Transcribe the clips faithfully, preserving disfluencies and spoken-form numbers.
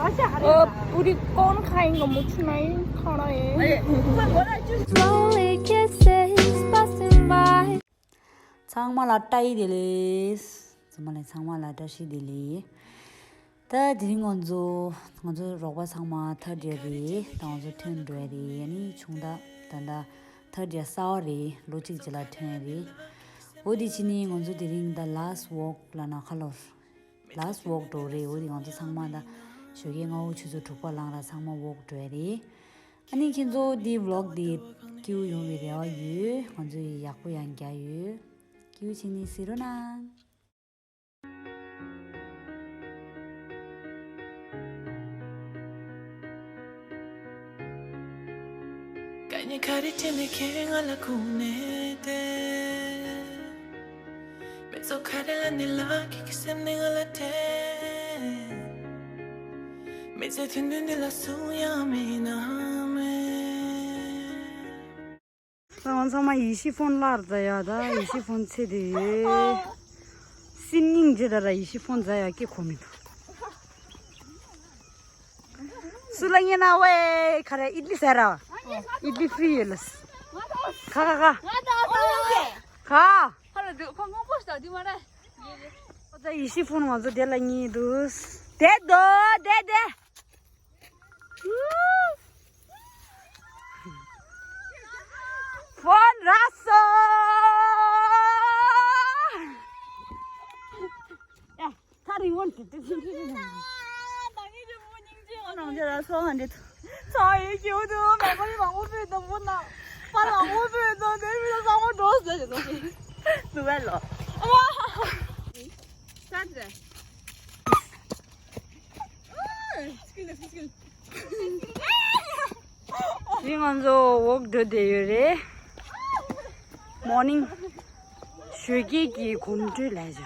ओ, पूरी कौन खाएगा? मुझे नहीं खाना है। Slowly kisses passing by. ཚང་མ་ལ་བཀྲ་ཤིས་བདེ་ལེགས། ཚང་མ་ལ་ཚང་མ་ལ་བཀྲ་ཤིས་བདེ་ལེགས། ད་དེ་རིང་ང་ཚོ་ང་ཚོ་རོགས་པ་ཚང་མ་ཐར་འདྲ་རེད། ད་ང་ཚོ་ཐོན་འགྲོ་ཡ་རེད། ཨ་ནི་ཆུང་ད་ད་ད་ཐར་འདྲ་གསར་བ་རེད། ལོ་གཅིག་ཅིག་ལ་ཐོན་ཡ་རེད། འོ་དེ་བྱས་ནི་ང་ཚོ་དེ་རིང་ད་last walk ལབ་ན་ཁ་ལོར། Last walk འགྲོ་རེད། འོ་དེ་ང་ཚོ་ཚང་མ་ད་ཞོགས་ཀའི་སྔ་པོ་ཆུ་ཚོད་དྲུག་པ་ལངས་ར་ཚང་མ་walk འགྲོ་ཡ་རེད། ཨ་ནི་ཁྱེད་ཚོ་འདི་vlog འདི་སྐྱིད་པོ་ཡོང་བའི་རེ་བ་ཡོད། ང་ཚོ་ཡག་པོ་ཡང་རྒྱག་ཡོད། སྐྱིད་པོ་བྱས་ནི་གཟིགས་རོགས་གནང་། ང་ཚང་མ་ཡེ་ཤེས་ཕོན་ལར་ཛ་ཡ་ད་ཡེ་ཤེས་ཕོན་ཚེ་དེ་ཡོད། སིན་སྙིང་རྗེ་ད་ར་ཡེ་ཤེས་ཕོན་ཛ་ཡ་སྐད་གོ་མི་འདུག་སུ་ལ་ཉན་ན་ཝེ་ག་རེ་ཨིད་ལི་ཟེར་ར། ཨིད་ལི་ཧྥི་ཡོད་ལ། ཁ་ཁ་ཁ། ཁ། ཧ་ལ་འདུག་ཁོ་སྔོན་པོ་ཞིག་དང་འདི་མ་རེད། ད་ཡེ་ཤེས་ཕོན་ང་ཚོ་དེ་ལ་གཉིས་འདུག་དེ་དོ་དེ་དེ། ཕོན་ར་སོ། ཡ། ཐག་རིང་བོ་འདི་འདི་འདི་འདི་འདི། ནང་ཆེ་ར་སོང་ང་འདི། ཚ་ཡི་ཁྱེའུ་དུ་མེ་ཁོ་ཡི་མང་པོ་ཕུད་དང་པོ་ན། པ་མང་པོ་ཕུད་དང་དེ་མི་ལ་ས་མོ་འགྲོ་ཟེར་ཟེར་ཟེར། དུ་བས་ལོ། ཨ་མ། ས་འདྲ། སྐྱིད་ལ་སྐྱིད། དེ་ང་ཚོ་walk འགྲོ་བསྡད་ཡོད་རེད། Morning ཞོགས་ཀས་ཀྱི་གོམ་བགྲོད་ལས་བྱ།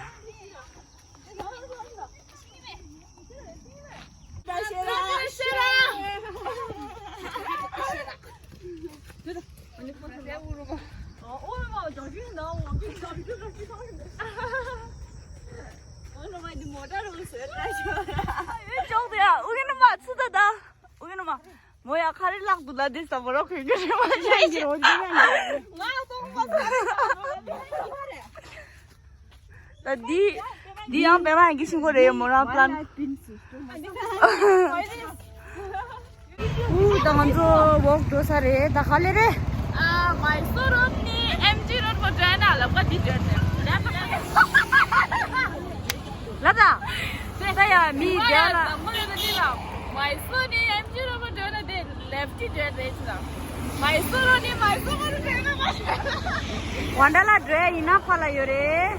ཨུ་གི་ནི་མ་ཚུ་ད་ད། ཨུ་གི་ནི་མ། མོ་ཡ་ཁ་རི་ལག་ཏུ་ལ་དེ་ས་མོ་རོ་ཁོན་གི་རེ་མ་ཤེས་ཀྱི་རོ་ཀྱི་ཡ། ང་ཏོང་པ་ས་རེ་ས་མོ་རོ་ཁོན་གི་རེ། ད་འདི་འདི་ཡང་པད་མ་ཡང་གི་ཤིང་གོ་རེ་མོ་རང་པླན། ཨུ་ད་ང་ཚོ་walk འགྲོ་ས་རེད། ད་ག་ལེ་རེད། ཨ། མའི་སོར་རོཌ་ནི་ཨེམ་ཇི་རོཌ་པོ་འགྲོ་ན་ལབ་ག་འདི་འགྲོ་ནས། ལ་ད། ད་ཡ་མི་དེ་ལ། མའི་སོར་ནི་ཨེམ་ཇི་རོཌ་པོ་འགྲོ་ན་དེ་ལེབ་ཊི་འགྲོ་རེད་ལ། མའི་སོར་རོ་ནི་མའི་སོར་རོ་འགྲོ་ན་མ། ཝན་ཌ་ལ་འགྲོ་ཡ་ཡིན་ན་ཕ་ལ་ཡོད་རེད།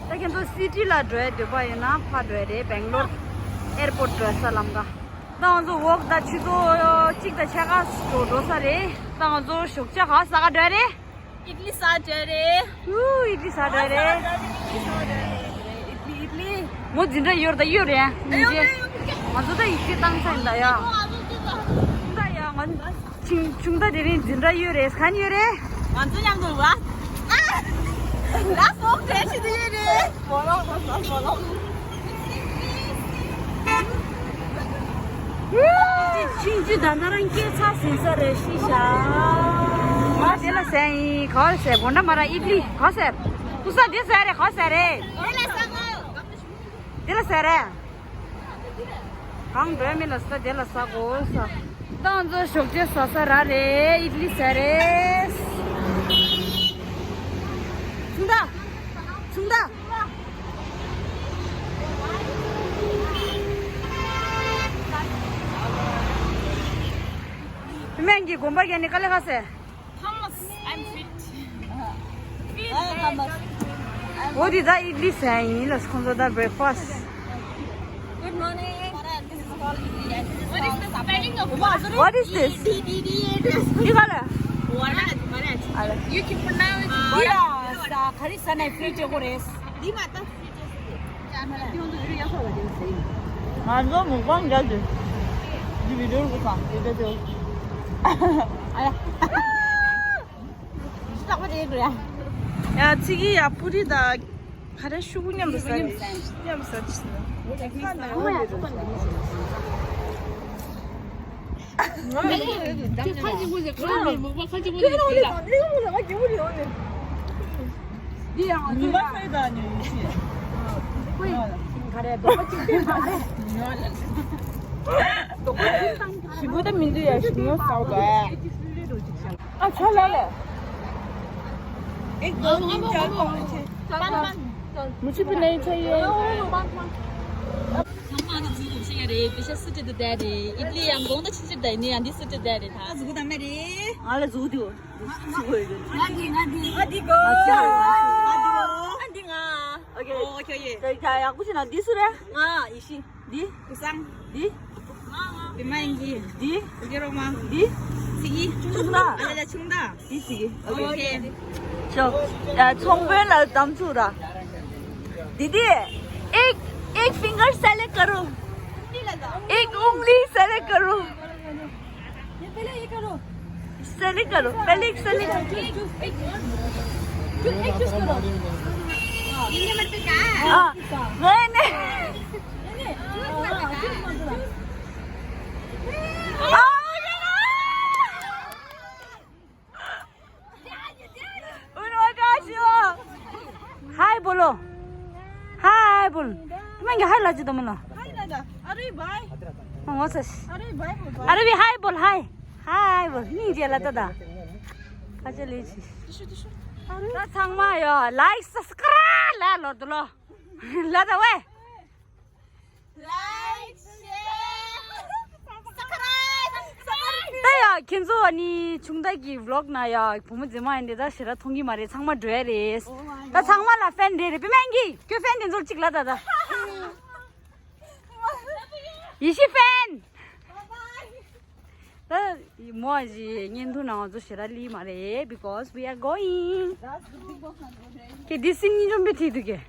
ད་ཁྱེད་ཚོ་སི་ཊི་ལ་འགྲོ་ཡ་འདོད་པ་ཡོད་ན་ཕ་འགྲོ་ཡ་རེད། སྦེང་ལོར་ཨེར་པོརཊ་འགྲོ་ས་ལམ་ཀ། ད་ང་ཚོ་ཝོག་ད་ཆུ་ཚོད་གཅིག་དང་ཕྱེད་ཀ་འགྲོ་འགྲོ་ས་རེད། ད་ང་ཚོ་ཞོགས་ཇ་ག་ས་ག་འགྲོ་ཡ་རེད། ཨིད་ལི་ཟ་འགྲོ་ཡ་རེད། ཨུ་ཨིད་ལི་ཟ་འགྲོ་ཡ་རེད། ཨིད་ལི་ཨིད་ལི། མོ་འཛིན་གྲྭ་ཡོད་ད་ཡོད་རེད། ཨ་ཡོད་ཡོད་ཡོད། ང་ཚོ་ད་ཡིག་ཆ་བཏང་ས་ཡིན་ད་ཡ། ད་ཡ་ང་ཆུང་ཆུང་ད་དེ་རིང་འཛིན་གྲྭ་ཡོད་རེད། ག་ནས་ཡོད་རེད། ང་ཚོ་མཉམ་དུ་ལ། ལ་སོག་འདྲེ་ཞིག་ཡོད་རེད། མོ་ལོག་མོ་ལོག་མོ་ལོག་ཕྱིན་ཅི་ད་ན་རང་སྐྱེས་ཚ་ཟིན་ས་རེད་ཤི་ཤ། ང་དེ་ལ་ཟས་ཡིན་ག་བར་ཟས་དགོན་ན་མ་ར་ཨིད་ལི་ག་ཟས། ཀུ་ས་དེ་ཟས་རེད་ག་ཟས་རེད། དེ་ལ་ཟ་གོ། དེ་ལ་ཟ་རེད། གང་འདོད་མི་ལ་ཟ་དེ་ལ་ཟ་གོ་ས། ཏང་ཚོ་ཞོགས་ཇ་ཟ་ས་ར་རེད། ཨིད་ལི་ཟ་རེད། ཆུང་ད། ཆུང་ད། སྨན་གྱི་དགོན་པ་རྒྱ་ནི་དཀའ་ལས་ཁ་ཟེར། Thomas, I'm fit. Fit. Thomas. འོ་དེ་ད་ཨིད་ལི་ཟ་ཡིན་ལ་ཁོང་ཚོ་ད་breakfast. Good morning. What is the spelling of what? What is this? འདི་ག་ལ། You can pronounce it. ཡ་ས་ག་རི་ས་ནས་free བྱེད་དགོས་རེད། འདི་མ་ད། ང་ཚོ་མུག་པང་རྒྱབ་དུས་འདི་བི་ཌིའོ་རུ་གང་དེ་དེ་དེ། ཨ་ཡ། ཞི་ལྟག་པ་དེ་དགོས་ཡ། ཡ་ཚིག་གི་ཡ་པུ་རི་ད་ག་རེ་ཤུ་གུ་མཉམ་དུ་ཟ་རེད། མཉམ་དུ་ཟ་ཅི་ཟེར། ཨ་ཡ། ཁ་ཅིག་པོ་ཞིག་ཁ་ནས་མུག་པ་ཁ་ཅིག་པོ་ཞིག་དེ་ལ་འདི་ཡང་ཉི་མ་ཁ་ཡི་ད་ཉོ་ཡིན་ཤེས། ཁོས་ག་རེ་རྡོག་པ་གཅིག་སྟེར་མ་རེད། ཞིམ་པོ་ད་མི་འདུག་ཡ། ཞིམ་ཉོ་ས་བ། ཨ་ཆ་ལ་ལ། एक दो तीन चार पाँच छः। मुझे भी नहीं चाहिए। ཚང་མ་ཨ་ནི་འཛུལ་འགྲོ་ཤེས་ཀྱི་རེད། པེ་ཤ་སུ་ཏྲི་དུ་བསྡད་རེད། ཨི་ཏི་ལི་ཡང་གོང་དུ་ཕྱིན་ཕྱིར་ད་ཡིན་ནི་ཡང་འདི་སུ་ཏྲི་བསྡད་རེད་ད། འཛུལ་དང་མེད་རེད། ང་ལ་འཛུལ་དུ་འཛུལ་དགོས་རེད། ང་འདི་ང་འདི་ང་འདི་གོ་ང་འདི་ང་འདི་ང་། ཨོ་ཁེ་ཡེ། ད་ཡ་ཡག་པོ་བྱས་ན་འདི་སུ་རེད། ང་ཡེ་ཤེས། འདི། སྐུ་སང་། འདི། བི་མ་ཡིན་གྱི། འདི། གུ་གེ་རོ་མ། འདི། ཚིག་གི། ཆུང་ད། ཨ་ལ་ཆུང་ད། འདི་ཚིག་གི། ཨོ་ཁེ། ཆོ། ཡ་ཚོང་དཔོན་ལ་གཏམ་ཚུགས་ར། दीदी, एक एक फिंगर सेलेक्ट करो। एक उंगली सेलेक्ट करो। ये पहले ये करो। सेलेक्ट करो, पहले एक सेलेक्ट करो। चूज, चूज, एक, चूज, एक चूज करो। हाँ। ये मत पे क्या? हाँ। नहीं, नहीं। नहीं, नहीं। हाँ, चूज मत करो। हाँ। उन वो क्या शिवा? हाय बोलो। हाय बोल। मैं क्या हाय लाची तुम ना? हाय दादा। अरे भाई। हाँ, वो सस। अरे भाई बोल। अरे भी हाय बोल, हाय। हाय बोल। नहीं जे लाता दा। अच्छा ले छी। Tissue, tissue. अरे। दा छांगमा यो, लाइक सब्सक्राइब ला लो दलो। ला दा वे। ད་ཡ་ཁྱེད་ཚོ་ཨ་ནི་ཆུང་མདའ་གི་ཝི་ལོག་ན་ཡ་བུ་མོ་མཛེས་མ་ཡིན་དེ་ད་ཞེ་དྲག་མཐོང་གི་མ་རེད། ཚང་མ་འགྲོ་ཡ་རེད། ད་ཚང་མ་ལ་ཧྥེན་རེད་རེད། པི་མན་གི་ཁྱོད་ཧྥེན་དེ་ཚོར་གཅིག་ལ་ད་ད། ཡེ་ཤི་ཧྥེན། ད་མོ་ཨ་ཞི་བརྙན་ཐུང་ནང་ང་ཚོ་ཞེ་དྲག་ལི་མ་རེད། because we are going. ཁྱེད་འདི་སིན་ཉིན་ཅོམ་པི་ཐིག་འདུག་གས།